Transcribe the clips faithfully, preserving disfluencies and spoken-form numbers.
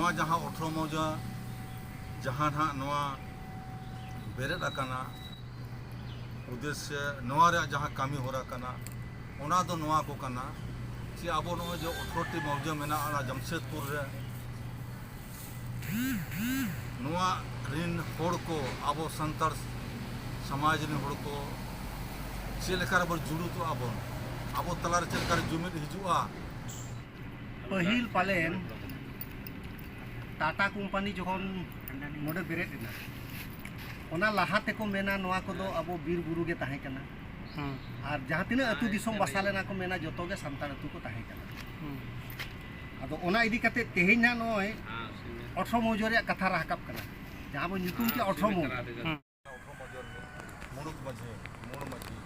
ᱱᱚᱣᱟ ᱡᱟᱦᱟᱸ ᱟᱴᱷᱨᱚ ᱢᱚᱣᱡᱟ ᱡᱟᱦᱟᱸ ᱱᱟᱦᱟᱜ ᱱᱚᱣᱟ ᱵᱮᱨᱮᱫ ᱟᱠᱟᱱᱟ, ᱩᱫᱽᱫᱮᱥᱥᱚ ᱱᱚᱣᱟ ᱨᱮᱭᱟᱜ ᱡᱟᱦᱟᱸ ᱠᱟᱹᱢᱤ ᱦᱚᱨᱟ ᱠᱟᱱᱟ, ᱚᱱᱟ ᱫᱚ ᱱᱚᱣᱟ ᱠᱚ ᱠᱟᱱᱟ ᱡᱮ ᱟᱵᱚ ᱱᱚᱜᱼᱚᱭ ᱡᱮ ᱟᱴᱷᱨᱚ ᱴᱤ ᱢᱚᱣᱡᱟ ᱢᱮᱱᱟᱜᱼᱟ ᱚᱱᱟ ᱡᱟᱢᱥᱮᱫᱽᱯᱩᱨ ᱨᱮ, ᱱᱚᱣᱟ ᱨᱤᱱ ᱦᱚᱲ ᱠᱚ, ᱟᱵᱚ ᱥᱟᱱᱛᱟᱲ ᱥᱚᱢᱟᱡᱽ ᱨᱤᱱ ᱦᱚᱲ ᱠᱚ ᱪᱮᱫ ᱞᱮᱠᱟ ᱨᱮᱵᱚᱱ ᱡᱩᱲᱩᱛᱚᱜᱼᱟ ᱵᱚᱱ, ᱟᱵᱚ ᱛᱟᱞᱟᱨᱮ ᱪᱮᱫ ᱞᱮᱠᱟ ᱨᱮ ᱡᱩᱢᱤᱫ ᱦᱤᱡᱩᱜᱼᱟ᱾ ᱯᱟᱹᱦᱤᱞ ᱯᱟᱞᱮᱱ ᱴᱟᱴᱟ ᱠᱳᱢᱯᱟᱱᱤ ᱡᱚᱠᱷᱚᱱ ᱱᱚᱰᱮ ᱵᱮᱨᱮᱫ ᱮᱱᱟ, ᱚᱱᱟ ᱞᱟᱦᱟ ᱛᱮᱠᱚ ᱢᱮᱱᱟ ᱱᱚᱣᱟ ᱠᱚᱫᱚ ᱟᱵᱚ ᱵᱤᱨ ᱵᱩᱨᱩ ᱜᱮ ᱛᱟᱦᱮᱸ ᱠᱟᱱᱟ᱾ ᱦᱩᱸ᱾ ᱟᱨ ᱡᱟᱦᱟᱸ ᱛᱤᱱᱟᱹᱜ ᱟᱹᱛᱩ ᱫᱤᱥᱚᱢ ᱵᱟᱥᱟ ᱞᱮᱱᱟ ᱠᱚ ᱢᱮᱱᱟ ᱡᱚᱛᱚ ᱜᱮ ᱥᱟᱱᱛᱟᱲ ᱟᱹᱛᱩ ᱠᱚ ᱛᱟᱦᱮᱸ ᱠᱟᱱᱟ᱾ ᱦᱩᱸ᱾ ᱟᱫᱚ ᱚᱱᱟ ᱤᱫᱤ ᱠᱟᱛᱮ ᱛᱮᱦᱮᱧ ᱦᱟᱸᱜ ᱱᱚᱜᱼᱚᱭ ᱟᱴᱷᱨᱚ ᱢᱚᱣᱡᱟ ᱨᱮᱭᱟᱜ ᱠᱟᱛᱷᱟ ᱨᱟᱠᱟᱵ ᱠᱟᱱᱟ, ᱡᱟᱦᱟᱸ ᱵᱚᱱ ᱧᱩᱛᱩᱢ ᱠᱮᱜᱼᱟ ᱟᱴᱷᱨᱚ ᱢᱚᱣᱡᱟ᱾ ᱦᱩᱸ᱾ ᱟᱴᱷᱨᱚ ᱢᱚᱣᱡᱟ ᱨᱤᱱᱤᱡ ᱢᱩᱬᱩᱛ ᱢᱟᱹᱡᱷᱤ, ᱢᱩᱬ ᱢᱟᱹᱡᱷᱤ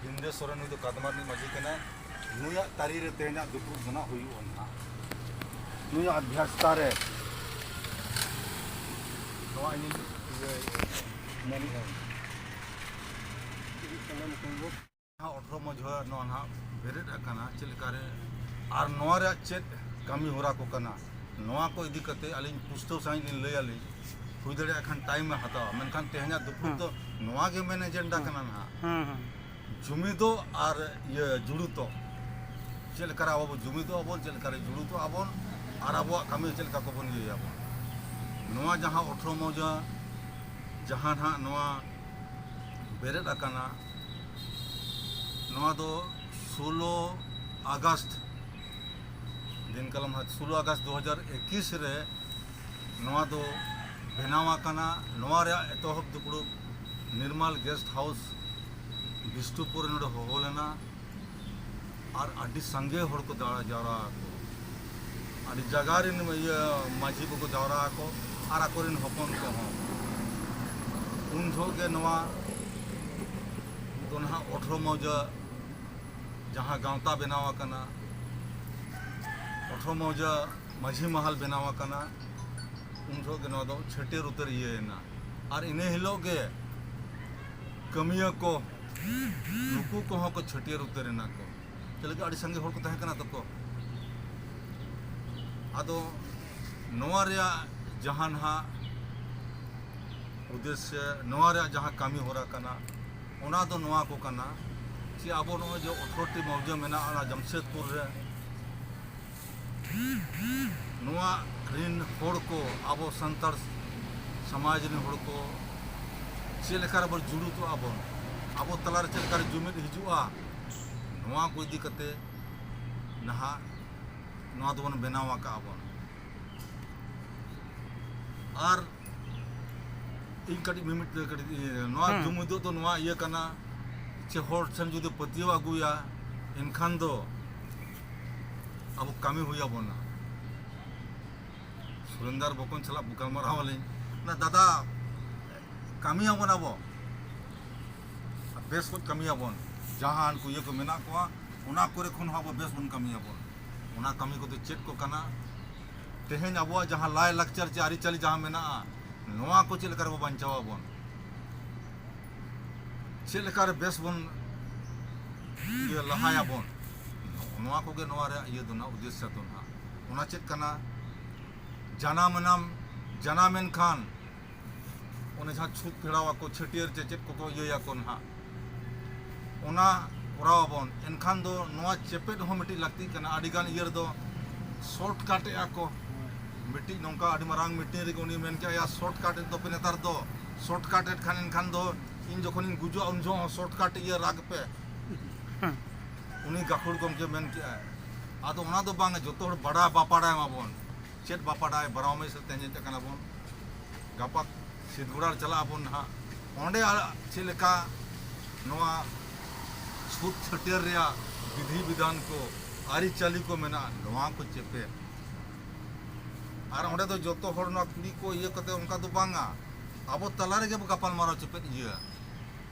ᱵᱷᱤᱢᱫᱮᱣ ᱥᱚᱨᱮᱱ, ᱱᱩᱭ ᱫᱚ ᱠᱟᱫᱢᱟ ᱨᱤᱱᱤᱡ ᱢᱟᱹᱡᱷᱤ ᱠᱟᱱᱟᱭ᱾ ᱱᱩᱭᱟᱜ ᱛᱟᱹᱨᱤ ᱨᱮ ᱛᱮᱦᱮᱧᱟᱜ ᱫᱩᱯᱲᱩᱵ ᱫᱚ ᱱᱟᱜ ᱦᱩᱭᱩᱜᱼᱟ ᱱᱟᱜ᱾ ᱱᱩᱭᱟᱜ ᱚᱫᱷᱭᱟᱥᱛᱟ ᱨᱮ ᱱᱚᱣᱟ ᱤᱧᱤᱧ ᱤᱭᱟᱹ ᱢᱮᱱᱮᱫᱼᱟ᱾ ᱟᱴᱷᱨᱚ ᱢᱚᱣᱡᱟ ᱱᱚᱣᱟ ᱱᱟᱦᱟᱜ ᱵᱮᱨᱮᱫ ᱟᱠᱟᱱᱟ ᱪᱮᱫ ᱞᱮᱠᱟᱨᱮ ᱟᱨ ᱱᱚᱣᱟ ᱨᱮᱭᱟᱜ ᱪᱮᱫ ᱠᱟᱹᱢᱤ ᱦᱚᱨᱟ ᱠᱚ ᱠᱟᱱᱟ, ᱱᱚᱣᱟ ᱠᱚ ᱤᱫᱤ ᱠᱟᱛᱮ ᱟᱹᱞᱤᱧ ᱯᱩᱥᱴᱟᱹᱣ ᱥᱟᱺᱦᱤᱡ ᱞᱤᱧ ᱞᱟᱹᱭ ᱟᱹᱞᱤᱧ, ᱦᱩᱭ ᱫᱟᱲᱮᱭᱟᱜ ᱠᱷᱟᱱ ᱴᱟᱭᱤᱢ ᱮ ᱦᱟᱛᱟᱣᱟ, ᱢᱮᱱᱠᱷᱟᱱ ᱛᱮᱦᱮᱧᱟᱜ ᱫᱩᱯᱲᱩᱵ ᱫᱚ ᱱᱚᱣᱟ ᱜᱮ ᱢᱮᱱ ᱮᱡᱮᱱᱰᱟ ᱠᱟᱱᱟ ᱱᱟᱦᱟᱜ᱾ ᱦᱩᱸ, ᱦᱩᱸ᱾ ᱡᱩᱢᱤᱫᱚᱜ ᱟᱨ ᱤᱭᱟᱹ ᱡᱩᱲᱩᱛᱚᱜ, ᱪᱮᱫ ᱞᱮᱠᱟᱨᱮ ᱟᱵᱚ ᱵᱚ ᱡᱩᱢᱤᱫᱚᱜ ᱟᱵᱚᱱ, ᱪᱮᱫ ᱞᱮᱠᱟᱨᱮ ᱡᱩᱲᱩᱛᱚᱜ ᱟᱵᱚᱱ ᱟᱨ ᱟᱵᱚᱣᱟᱜ ᱠᱟᱹᱢᱤ ᱪᱮᱫ ᱞᱮᱠᱟ ᱠᱚᱵᱚᱱ ᱤᱭᱟᱹᱭᱟᱵᱚᱱ᱾ ᱱᱚᱣᱟ ᱡᱟᱦᱟᱸ ᱟᱴᱷᱨᱚ ᱢᱚᱣᱡᱟ ᱡᱟᱦᱟᱸ ᱱᱟᱦᱟᱜ ᱱᱚᱣᱟ ᱵᱮᱨᱮᱫ ᱟᱠᱟᱱᱟ, ᱱᱚᱣᱟ ᱫᱚ ᱥᱳᱞᱳ ᱟᱜᱚᱥᱴ, ᱫᱤᱱ ᱠᱟᱞᱚᱢ ᱦᱟᱸᱜ ᱥᱳᱞᱳ ᱟᱜᱚᱥᱴ ᱫᱩ ᱦᱟᱡᱟᱨ ᱮᱠᱩᱥ ᱨᱮ ᱱᱚᱣᱟ ᱫᱚ ᱵᱮᱱᱟᱣ ᱟᱠᱟᱱᱟ᱾ ᱱᱚᱣᱟ ᱨᱮᱭᱟᱜ ᱮᱛᱚᱦᱚᱵ ᱫᱩᱯᱲᱩᱵ ᱱᱤᱨᱢᱟᱞ ᱜᱮᱥᱴ ᱦᱟᱣᱩᱥ ᱵᱤᱥᱱᱩᱯᱩᱨ ᱨᱮ ᱱᱚᱰᱮ ᱦᱚᱦᱚ ᱞᱮᱱᱟ᱾ ᱟᱨ ᱟᱹᱰᱤ ᱥᱟᱸᱜᱮ ᱦᱚᱲ ᱠᱚ ᱫᱟᱬᱟ ᱡᱟᱣᱨᱟ ᱟᱠᱚ, ᱟᱹᱰᱤ ᱡᱟᱭᱜᱟ ᱨᱮᱱ ᱤᱭᱟᱹ ᱢᱟᱹᱡᱷᱤ ᱠᱚᱠᱚ ᱡᱟᱣᱨᱟ ᱟᱠᱚ ᱟᱨ ᱟᱠᱚᱨᱮᱱ ᱦᱚᱯᱚᱱ ᱠᱚᱦᱚᱸ᱾ ᱩᱱ ᱡᱚᱦᱚᱜ ᱜᱮ ᱱᱚᱣᱟ ᱫᱚ ᱱᱟᱦᱟᱜ ᱟᱴᱷᱨᱚ ᱢᱚᱣᱡᱟ ᱡᱟᱦᱟᱸ ᱜᱟᱶᱛᱟ ᱵᱮᱱᱟᱣ ᱟᱠᱟᱱᱟ, ᱟᱴᱷᱨᱚ ᱢᱚᱣᱡᱟ ᱢᱟᱹᱡᱷᱤ ᱢᱟᱦᱟᱞ ᱵᱮᱱᱟᱣ ᱟᱠᱟᱱᱟ, ᱩᱱ ᱡᱚᱦᱚᱜ ᱜᱮ ᱱᱚᱣᱟ ᱫᱚ ᱪᱷᱟᱹᱴᱭᱟᱹᱨ ᱩᱛᱟᱹᱨ ᱤᱭᱟᱹᱭᱮᱱᱟ᱾ ᱟᱨ ᱤᱱᱟᱹ ᱦᱤᱞᱳᱜ ᱜᱮ ᱠᱟᱹᱢᱤᱭᱟᱹ ᱠᱚ, ᱱᱩᱠᱩ ᱠᱚᱦᱚᱸ ᱠᱚ ᱪᱷᱟᱹᱴᱭᱟᱹᱨ ᱩᱛᱟᱹᱨ ᱮᱱᱟ ᱠᱚ᱾ ᱪᱮᱫ ᱞᱟᱹᱜᱤᱫ ᱟᱹᱰᱤ ᱥᱟᱸᱜᱮ ᱦᱚᱲ ᱠᱚ ᱛᱟᱦᱮᱸ ᱠᱟᱱᱟ ᱛᱟᱠᱚ᱾ ᱟᱫᱚ ᱱᱚᱣᱟ ᱨᱮᱭᱟᱜ ᱡᱟᱦᱟᱸ ᱱᱟᱦᱟᱜ ᱩᱫᱽᱫᱮᱥᱥᱚ, ᱱᱚᱣᱟ ᱨᱮᱭᱟᱜ ᱡᱟᱦᱟᱸ ᱠᱟᱹᱢᱤ ᱦᱚᱨᱟ ᱠᱟᱱᱟ, ᱚᱱᱟ ᱫᱚ ᱱᱚᱣᱟ ᱠᱚ ᱠᱟᱱᱟ ᱡᱮ ᱟᱵᱚ ᱱᱚᱜᱼᱚᱭ ᱡᱮ ᱟᱴᱷᱨᱚ ᱴᱤ ᱢᱟᱹᱣᱡᱟᱹ ᱢᱮᱱᱟᱜᱼᱟ ᱚᱱᱟ ᱡᱟᱢᱥᱮᱫᱽᱯᱩᱨ ᱨᱮ, ᱱᱚᱣᱟ ᱨᱤᱱ ᱦᱚᱲ ᱠᱚ, ᱟᱵᱚ ᱥᱟᱱᱛᱟᱲ ᱥᱚᱢᱟᱡᱽ ᱨᱤᱱ ᱦᱚᱲ ᱠᱚ ᱪᱮᱫ ᱞᱮᱠᱟ ᱨᱮᱵᱚᱱ ᱡᱩᱲᱩᱛᱚᱜᱼᱟ ᱵᱚᱱ, ᱟᱵᱚ ᱛᱟᱞᱟᱨᱮ ᱪᱮᱫ ᱞᱮᱠᱟ ᱨᱮ ᱡᱩᱢᱤᱫ ᱦᱤᱡᱩᱜᱼᱟ, ᱱᱚᱣᱟ ᱠᱚ ᱤᱫᱤ ᱠᱟᱛᱮ ᱱᱟᱦᱟᱜ ᱱᱚᱣᱟ ᱫᱚᱵᱚᱱ ᱵᱮᱱᱟᱣ ᱟᱠᱟᱫᱼᱟ ᱵᱚᱱ᱾ ᱟᱨ ᱤᱧ ᱠᱟᱹᱴᱤᱡ ᱢᱤᱢᱤᱫ ᱠᱟᱹᱴᱤᱡ ᱤᱭᱟᱹ, ᱱᱚᱣᱟ ᱦᱩᱸ᱾ ᱡᱩᱢᱤᱫᱚᱜ ᱫᱚ ᱱᱚᱣᱟ ᱤᱭᱟᱹ ᱠᱟᱱᱟ, ᱪᱮ ᱦᱚᱲ ᱴᱷᱮᱱ ᱡᱩᱫᱤ ᱯᱟᱹᱛᱭᱟᱹᱣ ᱟᱹᱜᱩᱭᱟ, ᱮᱱᱠᱷᱟᱱ ᱫᱚ ᱟᱵᱚ ᱠᱟᱹᱢᱤ ᱦᱩᱭ ᱟᱵᱚᱱᱟ᱾ ᱥᱩᱨᱮᱱᱫᱟᱨ ᱵᱚᱠᱚᱧ ᱥᱟᱞᱟᱜ ᱜᱟᱞᱢᱟᱨᱟᱣ ᱟᱹᱞᱤᱧ, ᱱᱟ ᱫᱟᱫᱟ, ᱠᱟᱹᱢᱤᱭᱟᱵᱚᱱ ᱟᱵᱚ, ᱵᱮᱥ ᱠᱚᱡ ᱠᱟᱹᱢᱤᱭᱟᱵᱚᱱ, ᱡᱟᱦᱟᱸ ᱩᱱᱠᱩ ᱤᱭᱟᱹ ᱠᱚ ᱢᱮᱱᱟᱜ ᱠᱚᱣᱟ, ᱚᱱᱟ ᱠᱚᱨᱮ ᱠᱷᱚᱱ ᱦᱚᱸ ᱟᱵᱚ ᱵᱮᱥ ᱵᱚᱱ ᱠᱟᱹᱢᱤᱭᱟᱵᱚᱱ᱾ ᱚᱱᱟ ᱠᱟᱹᱢᱤ ᱠᱚᱫᱚ ᱪᱮᱫ ᱠᱚ ᱠᱟᱱᱟ? ᱛᱮᱦᱮᱧ ᱟᱵᱚᱣᱟᱜ ᱡᱟᱦᱟᱸ ᱞᱟᱭ ᱞᱟᱠᱪᱟᱨ ᱪᱮ ᱟᱹᱨᱤᱪᱟᱹᱞᱤ ᱡᱟᱦᱟᱸ ᱢᱮᱱᱟᱜᱼᱟ, ᱱᱚᱣᱟ ᱠᱚ ᱪᱮᱫ ᱞᱮᱠᱟ ᱨᱮᱵᱚ ᱵᱟᱧᱪᱟᱣ ᱟᱵᱚᱱ, ᱪᱮᱫ ᱞᱮᱠᱟ ᱨᱮ ᱵᱮᱥ ᱵᱚᱱ ᱤᱭᱟᱹ ᱞᱟᱦᱟᱭᱟᱵᱚᱱ, ᱱᱚᱣᱟ ᱠᱚᱜᱮ ᱱᱚᱣᱟ ᱨᱮᱭᱟᱜ ᱤᱭᱟᱹ ᱫᱚ ᱱᱟᱦᱟᱜ, ᱩᱫᱽᱫᱮᱥᱥᱚ ᱫᱚ ᱱᱟᱦᱟᱜ᱾ ᱚᱱᱟ ᱪᱮᱫ ᱠᱟᱱᱟ? ᱡᱟᱱᱟᱢ ᱮᱱᱟᱢ, ᱡᱟᱱᱟᱢ ᱮᱱ ᱠᱷᱟᱱ ᱚᱱᱮ ᱡᱟᱦᱟᱸ ᱪᱷᱩᱛ ᱯᱷᱮᱲᱟᱣ ᱟᱠᱚ, ᱪᱷᱟᱹᱴᱭᱟᱹᱨ ᱪᱮ ᱪᱮᱫ ᱠᱚᱠᱚ ᱤᱭᱟᱹᱭᱟᱠᱚ ᱱᱟᱦᱟᱜ, ᱚᱱᱟ ᱠᱚᱨᱟᱣ ᱟᱵᱚᱱ᱾ ᱮᱱᱠᱷᱟᱱ ᱫᱚ ᱱᱚᱣᱟ ᱪᱮᱯᱮᱫ ᱦᱚᱸ ᱢᱤᱫᱴᱤᱡ ᱞᱟᱹᱠᱛᱤᱜ ᱠᱟᱱᱟ᱾ ᱟᱹᱰᱤ ᱜᱟᱱ ᱤᱭᱟᱹ ᱨᱮᱫᱚ shortcut ᱮᱫᱼᱟ ᱠᱚ, ᱢᱤᱫᱴᱤᱡ ᱱᱚᱝᱠᱟ ᱟᱹᱰᱤ ᱢᱟᱨᱟᱝ meeting ᱨᱮᱜᱮ ᱩᱱᱤ ᱢᱮᱱ ᱠᱮᱜᱼᱟ, "ᱭᱟ, shortcut ᱮᱫ ᱫᱚᱯᱮ ᱱᱮᱛᱟᱨ ᱫᱚ, shortcut ᱮᱫ ᱠᱷᱟᱱ ᱮᱱᱠᱷᱟᱱ ᱫᱚ ᱤᱧ ᱡᱚᱠᱷᱚᱱᱤᱧ ᱜᱩᱡᱩᱜᱼᱟ ᱩᱱ ᱡᱚᱦᱚᱜ ᱦᱚᱸ shortcut ᱤᱭᱟᱹ ᱨᱟᱜᱽ ᱯᱮ᱾" ᱩᱱᱤ ᱜᱟᱹᱠᱷᱩᱲ ᱜᱚᱢᱠᱮ ᱢᱮᱱ ᱠᱮᱜᱼᱟᱭ᱾ ᱟᱫᱚ ᱚᱱᱟ ᱫᱚ ᱵᱟᱝ, ᱡᱚᱛᱚ ᱦᱚᱲ ᱵᱟᱰᱟᱭ ᱵᱟᱯᱟᱰᱟᱭ ᱢᱟᱵᱚᱱ᱾ ᱪᱮᱫ ᱵᱟᱯᱟᱰᱟᱭ, ᱵᱟᱨᱚ ᱢᱟᱹᱭ ᱥᱮᱫ ᱛᱮᱦᱮᱧ ᱦᱮᱡ ᱟᱠᱟᱱᱟ ᱵᱚᱱ, ᱜᱟᱯᱟ ᱥᱤᱫᱽᱜᱚᱲᱟ ᱨᱮ ᱪᱟᱞᱟᱜ ᱟᱵᱚᱱ ᱱᱟᱦᱟᱜ᱾ ᱚᱸᱰᱮ ᱟ-, ᱪᱮᱫ ᱞᱮᱠᱟ ᱱᱚᱣᱟ ᱪᱷᱩᱛ ᱪᱷᱟᱹᱴᱭᱟᱹᱨ ᱨᱮᱭᱟᱜ ᱵᱤᱫᱷᱤ ᱵᱤᱫᱷᱟᱱ ᱠᱚ, ᱟᱹᱨᱤᱪᱟᱹᱞᱤ ᱠᱚ ᱢᱮᱱᱟᱜᱼᱟ, ᱱᱚᱣᱟ ᱠᱚ ᱪᱮᱯᱮᱫ᱾ ᱟᱨ ᱚᱸᱰᱮ ᱫᱚ ᱡᱚᱛᱚ ᱦᱚᱲ ᱱᱚᱣᱟ ᱠᱩᱲᱤ ᱠᱚ ᱤᱭᱟᱹ ᱠᱟᱛᱮ ᱚᱱᱠᱟ ᱫᱚ ᱵᱟᱝᱟ, ᱟᱵᱚ ᱛᱟᱞᱟ ᱨᱮᱜᱮ ᱵᱚ ᱜᱟᱯᱟᱞ ᱢᱟᱨᱟᱣ ᱪᱮᱯᱮᱫ ᱤᱭᱟᱹ᱾